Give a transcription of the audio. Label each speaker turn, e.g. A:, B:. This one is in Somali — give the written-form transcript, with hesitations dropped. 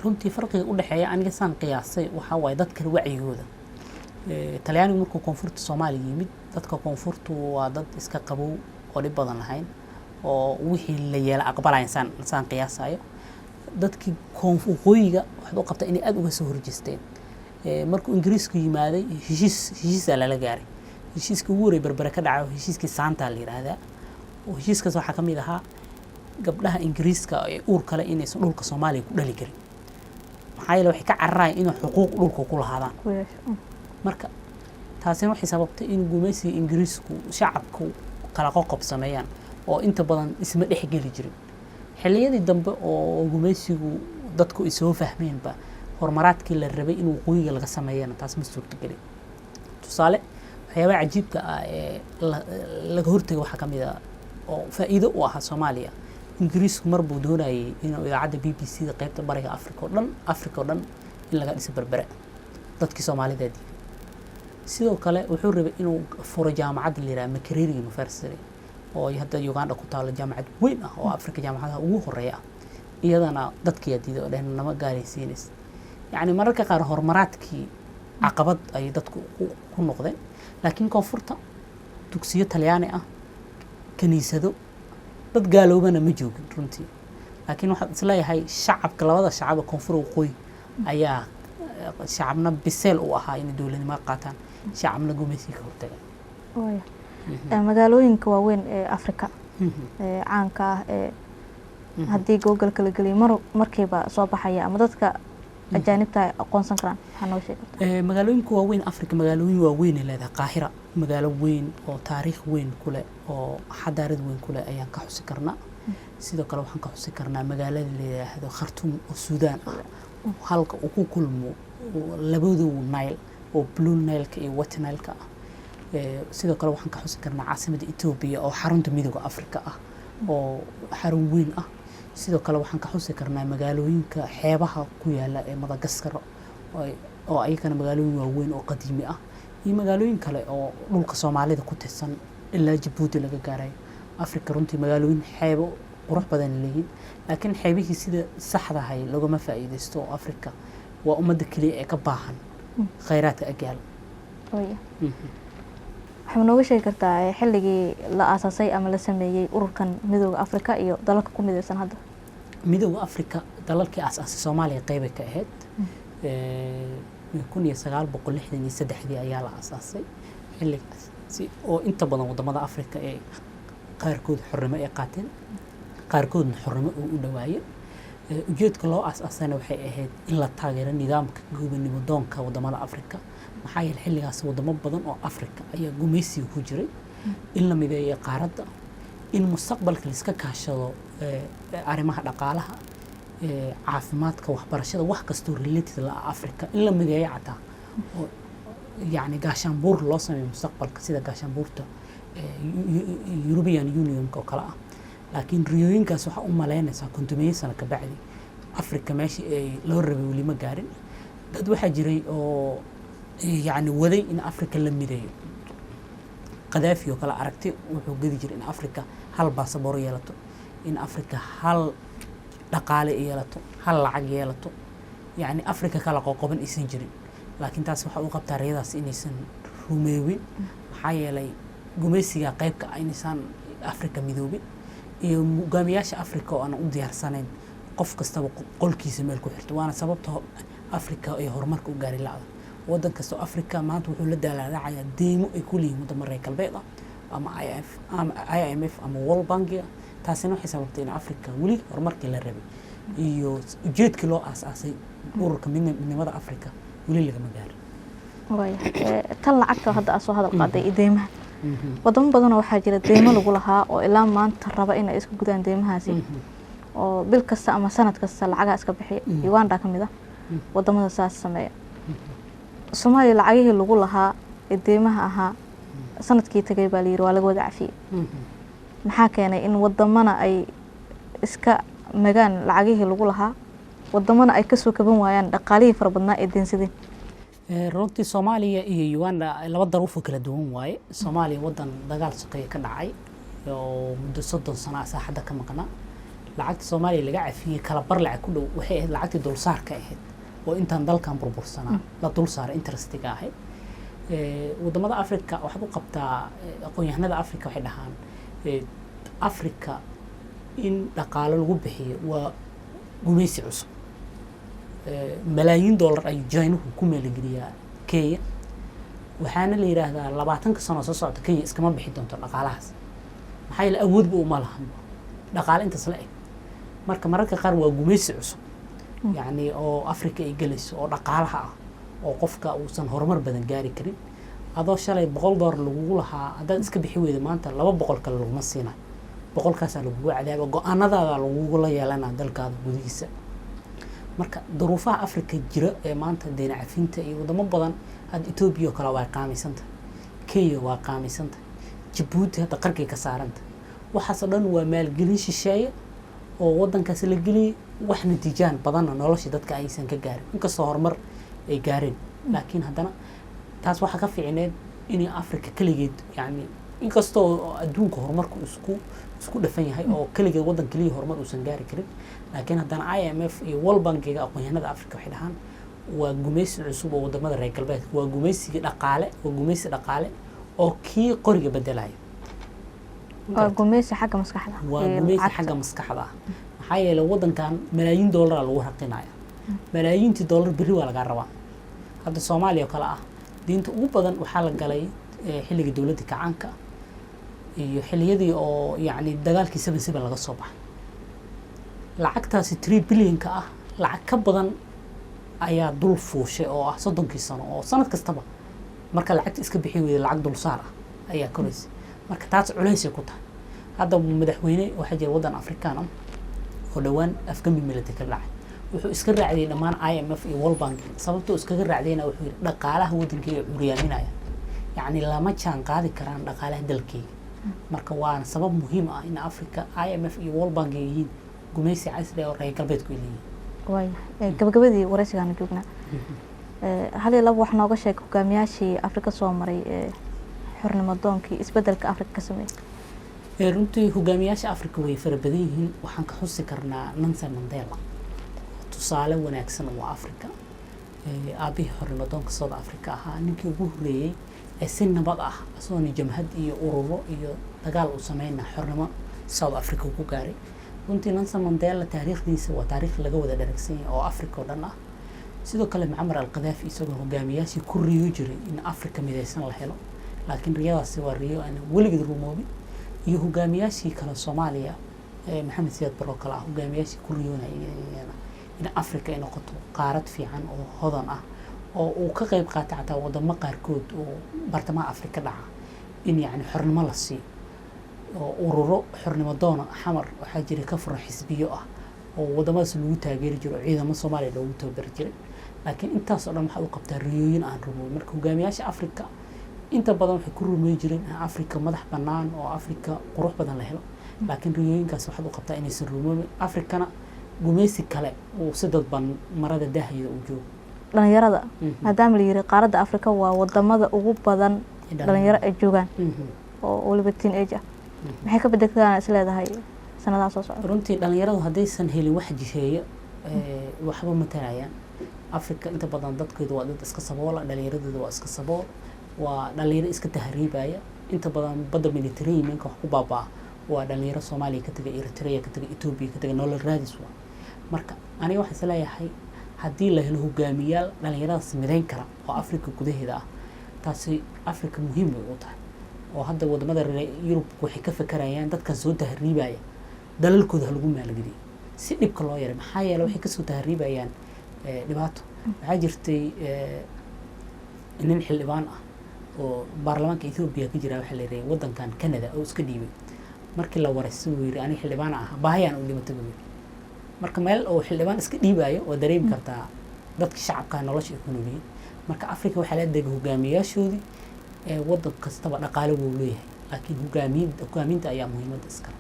A: Runtii farqiga u dhexeeya, aniga saan qiyaasay, waxaa waaye dadka wacyigooda. Talyaanigu markuu koonfurta Soomaaliya yimid, dadka koonfurtu waa dad iska qabow oo dhib badan lahayn oo wixii la yeela aqbalayan, saan qiyaasayo. Dadkii waqooyiga waxaad u qabtaa inay aada uga soo horjeesteen. Markuu Ingiriisku yimaaday, heshiisaa lala gaaray. Heshiiskii ugu horreeyay Berbere ka dhaca heshiiskii Saantaa la yidhaahdaa, oo heshiiskaas waxaa ka mid ahaa gabdhaha Ingiriiska ee uur kale inaysan dhulka Soomaaliya ku dhali karin, maxaa yeele waxay ka cararayaan inay xuquuq dhulka ku lahaadaan.
B: Ku yeesho.
A: Marka taasina waxay sababtay in gumaysiga Ingiriisku shacabku kala qoqob sameeyaan oo inta badan isma dhexgeli jirin. Xilliyadii dambe oo gumaysigu dadku ay soo fahmeenba horumaraadkii la rabay in waqooyiga laga sameeyana, taas ma suurtagelin. Tusaale, waxyaabaha cajiibka ah ee laga hortagay waxaa ka mid ah oo faa'iido u ahaa Soomaaliya, Ingiriisku mar buu doonayay inuu idaacadda BBC da qaybta bariga Afrika oo dhan, Afrika oo dhan in laga dhiso Berbere. Dadkii Soomaalida diiday. Sidoo kale wuxuu rabay inuu furo jaamacadda la yidhaha Makerere University oo ay hadda Uganda ku taalo, jaamacad weyn ah oo Afrika jaamacadaha ugu horeeya ah. Iyadana dadkiyaa diiday oo dhehen nama gaaraysiinaysa. Yacni mararka qaar horumaraadkii caqabad ayay dadku ku noqdeen. Laakiin koonfurta dugsiyo Talyaani ah, kaniisado, dad gaaloobana ma joogin runtii. Laakiin waxaad isleeyahay shacabka, labada shacab ee koonfur waqooyi ayaa shacabna biseel u ahaa inay dowladnimo qaataan, shacabna gumaysiga ka hortagaan.
B: Waaya. Magaalooyinka waaweyn ee Afrika ee caanka ah ee haddii Google kala geliyo mar markiiba soo baxaya ama dadka ajaanibta ay aqoonsan karaan, maxaa noo sheegi kartaa?
A: Magaalooyinka waaweyn, Afrika magaalooyin waaweyn ay leedahay. Qaahira magaalo weyn oo taariikh weyn ku leh oo xadaarad weyn ku leh ayaan ka xusi karnaa. Sidoo kale waxaan ka xusi karnaa magaalada la yidhaahdo Khartuum oo Suudaan ah, halka uu ku kulmo labada Nile oo Blue Nile-ka iyo White Nile-ka ah. Sidoo kale waxaan ka xusi karnaa caasimadda Etoobiya oo xarunta Midowga Afrika ah oo xarun weyn ah. Sidoo kale waxaan ka xusi karnaa magaalooyinka xeebaha ku yaala ee Madagaskar oo ayagana magaalooyin waaweyn oo qadiimi ah, iyo magaalooyin kale oo dhulka Soomaalida ku tirsan ilaa Jabuuti laga gaarayo. Afrika runtii magaalooyin xeebo qurux badan leeyihiin, laakiin xeebihii sida saxdahay loogama faa'iidaysto, oo Afrika waa ummadda keliya ee ka baahan khayraadka agyaal.
B: Waaya. Waxaa nooga sheegi kartaa xilligii la aasaasay ama la sameeyey ururkan Midowga Afrika iyo dalalka ku mideysan hadda?
A: Midowga Afrika dalalkii aasaasay Soomaaliya qeybay ka ahayd. 1963-dii ayaa la aasaasay, xilligaas si oo inta badan wadamada Afrika ee qaarkood xornimo ay qaateen, qaarkoodna xornimo u dhawaayeen. Ujeedka loo aasaasayna waxay ahayd in la taageero nidaamka gobonimo doonka wadamada Afrika, maxaa yeelay xilligaas wadamo badan oo Afrika ayaa gumaysiga ku jiray, in la mideeyo qaaradda, in mustaqbalka la iska kaashado arrimaha dhaqaalaha, caafimaadka, waxbarashada, wax kastoo related la ah Africa in la mideeyo, xataa oo yacni gaashaanbuur loo sameeyo mustaqbalka sida gaashaanbuurta European Unionka oo kale ah. Laakiin riyooyinkaas waxaa u malaynaysaa 50-meeyo sano ka bacdi Africa meeshii ay loo rabay weli ma gaarin. Dad waxaa jiray oo yacni waday in Africa la mideeyo. Qadaafi oo kale aragti wuxuu gedi jiray in Africa hal baasaboor yeelato, in Africa hal dhaqaale yeelato, hal lacag yeelato, yacni Africa kala qoqoban aysan jirin. Laakiin taas waxaa u qabtaa riyadaas inaysan rumeewin, maxaa yeelay gumaysiga qaybka ah inaysan Africa midoobin iyo hogaamiyaasha Africa oo aan u diyaarsanayn, qof kastaba qolkiisa meel ku xirto. Waana sababta Africa ay horumarka u gaari la'da. Waddan kastoo Africa maanta wuxuu la daalaa-dhacayaa deymo ay ku leeyihiin wadamo reer galbeed ah ama IF ama IMF ama World Bankiga. Taasina waxay sababtay in Africa weli horumarkii la rabay iyo ujeedkii loo aas-aasay ururka midnimada Africa weli lagama gaarin.
B: Waaya. Tan lacagta hadda aad soo hadal qaaday iyo deymaha, wadamo badanoo waxaa jira deymo lagu lahaa oo ilaa maanta raba inay iska gudaan deymahaasi, oo bil kasta ama sanad kasta lacagaa iska bixiya. Uganda ka mid ah wadamada saas sameeya. Soomaaliya lacagihii lagu lahaa ee deymaha ahaa sanadkii tagay baa layiri waa laga wada cafiyey. Maxaa keenay in wadamana ay iska magaan lacagihii lagu lahaa, wadamana ay kasoo kaban waayaan dhaqaalihii fara badnaa ee deensadeen?
A: Runtii Soomaaliya iyo Uganda laba daruufoo kala duwan waaye. Soomaaliya wadan dagaal sokeeye ka dhacay oo muddo 30 sano ah saaxadda ka maqnaa. Lacagta Soomaaliya laga cafiyey kala bar lacag ku dhow waxay ahayd lacagtii dulsaarka ahayd oo intaan dalkan burbursanaa la dul saaray interestiga ahayd. Wadamada Africa waxaad u qabtaa, aqoon-yahanada Africa waxay dhahaan, Africa in dhaqaalo lagu bixiyo waa gumaysi cusub. Malaayiin dollar ayuu Jaynuhu ku maalgeliyaa Kenya, waxaana la yidhaahdaa 20-ka sano soo socota Kenya iskama bixi doonto dhaqaalahaas, maxaa yeele awoodba uma lahan dhaqaale intaas la eg. Marka mararka qaar waa gumaysi cusub, yacni, oo Africa ay gelayso oo dhaqaalaha ah, oo qofka uusan horumar badan gaari karin. Adoo shalay $100 lagugu lahaa, haddaad iska bixi weydo maanta 200 kale laguma siinayo, 100-kaasaa lagugu cadaaba, go-aanadaada lagugula yeelanaa dalkaada gudihiisa. Marka duruufaha Africa jira ee maanta deyn cafinta iyo wadamo badan, hadda Etoobiya oo kale waa qaamaysantahay, Kenya waa qaamaysantahay, Jabuuti hadda qarkay ka saaranta. Waxaasoo dhan waa maalgelin shisheeye oo wadankaasi la geliyay, wax natiijaan badanna nolosha dadka aysan ka gaarin, inkastoo horumar ay gaareen. Laakiin haddana taas waxaa ka fiicneed inay Africa keligeed, yacni, inkastoo adduunka horumarku isku dhafan yahay oo keligeed waddan keliya horumar uusan gaari karin, laakiin haddana IMF iyo World Bankiga, aqoon-yahanada Africa waxay dhahaan waa gumaysi cusub oo wadamada reer galbeedka, waa gumaysigii dhaqaale, waa gumaysi dhaqaale oo kii qoriga bedelaya.
B: Waa gumaysi xagga maskaxda.
A: Waa
B: iyo
A: gumaysi
B: lacagta.
A: Xagga maskaxda ah, maxaa yeelay waddankan malaayiin dollaraa lagu raqinaya, malaayiintii dollar berri waa lagaa rabaa. Hadda Soomaaliya oo kale ah, deynta ugu badan waxaa la galay xilligii dowladda kacaanka iyo xilliyadii oo, yacni, dagaalkii 77 laga soo baxay. Lacagtaasi 3 billion-ka ah, lacag ka badan ayaa dul fuushay oo ah 30-kii sano, oo sanad kastaba marka lacagta iska bixi weyda lacag dulsaar ah ayaa koraysa. Marka taas culaysay ku tahay. Hadda madaxweyne waxaa jira waddan Afrikaan ah oo dhowaan afgambi military ka dhacay, wuxuu iska raacdiyey dhammaan IMF iyo World Bank. Sababtuu iskaga raacdiyeyna wuxuu yidhi dhaqaalaha waddankeyga curyaaminaya, yacni lama jaan qaadi karaan dhaqaalaha dalkeyga. Marka waana sabab muhiim ah in Africa IMF iyo World Bank ay yihiin gumaysi casri ah oo reer galbeedku ay leeyihiin.
B: Waayahay, gabagabadii waraysigaanu joognaa. Hal iyo laba wax nooga sheeg hogaamiyaashii Afrika soo maray ee xornimo doonkii isbedelka Afrika ka sameeyey.
A: Runtii hogaamiyaasha Africa way fara badan yihiin. Waxaan ka xusi karnaa Nelson Mandela, tusaale wanaagsan oo Africa, aabihii xornimo doonka South Africa ahaa, ninkii ugu horreeyey ee si nabad ah, isagoona jamhad iyo ururo iyo dagaal uu sameyna, xornimo South Africa ku gaaray. Runtii Nelson Mandela taariikhdiisa waa taariikh laga wada dharagsan yahay oo Africa oo dhan ah. Sidoo kale Mucamar al Qadaafi, isagoo hogaamiyaashii ku riyo jiray in Africa midaysan la helo, laakiin riyadaasi waa riyo aan weligeed rumoobin. Iyo hogaamiyaashii kale Soomaaliya, Maxamed Siyaad Barre oo kale ah, hogaamiyaashii ku riyoonayay in Africa ay noqoto qaarad fiican oo hodan ah, oo uu ka qayb qaatay xataa wadamo qaarkood oo bartamaha Afrika dhaca in, yacni, xornimo la siiyo, oo ururo xornimo doona Xamar waxaa jiray ka furan, xisbiyo ah oo wadamadaas lagu taageeri jiro oo ciidamo Soomaaliya loogu tababari jiray. Laakiin intaas oo dhan waxaa u qabtaa riyooyin aan rumoobin. Marka hogaamiyaasha Afrika inta badan waxay ku rumey jireen in Afrika madax bannaan oo Afrika qurux badan la helo, laakiin riyooyinkaas waxaad u qabtaa inaysan rumoobin, Afrikana gumaysi kale uu si dadban marada daahayda uu joogo.
B: Dhalinyarada, maadaama la yiri qaaradda Afrika waa wadamada ugu badan dhalinyaro ay joogaan oo weliba teen age ah, maxay ka bedeli karaan is leedahay sanadaha soo socda?
A: Runtii dhalinyaradu haddaysan helin wax jiheeya, waxba matarayaan. Africa inta badan dadkeedu waa dad iska saboola, dhalinyaradooda waa iska sabool, waa dhalinyaro iska tahriibaya. Inta badan badda Mediterraneanka wax ku baabaa waa dhalinyaro Soomaaliya ka tegay, Eritrea ka tegay, Ethiopia ka tegay, nolol raadis waa. Marka aniga waxaan isleeyahay haddii la helo hogaamiyaal dhalinyaradaas midayn kara oo Africa gudaheeda ah, taasi Africa muhiim bay u tahay. Oo hadda wadamada reer Yurub waxay ka fekerayaan dadkan soo tahriibaya dalalkooda ha lagu maalgeliyo si dhibka loo yaray, maxaa yeele waxay kasoo tahriibayaan dhibaato. Waxaa jirtay nin xildhibaan ah oo baarlamaanka Ethiopia ka jira, waxaa la yidhi waddankan Canada oo iska dhiibay. Markii la wareystay wuu yidhi aniga xildhibaan ah, baahiyaan u dhimatay buu yidhi. Marka meel oo xildhibaan iska dhiibayo waa dareemi kartaa dadka shacabka nolosha ay ku noolyihiin. Marka Africa waxaa la degay hogaamiyaashoodii. Ee waddan kastaba dhaqaale wuu leeyahay, laakiin hogaaminta ayaa muhiimadda iskale.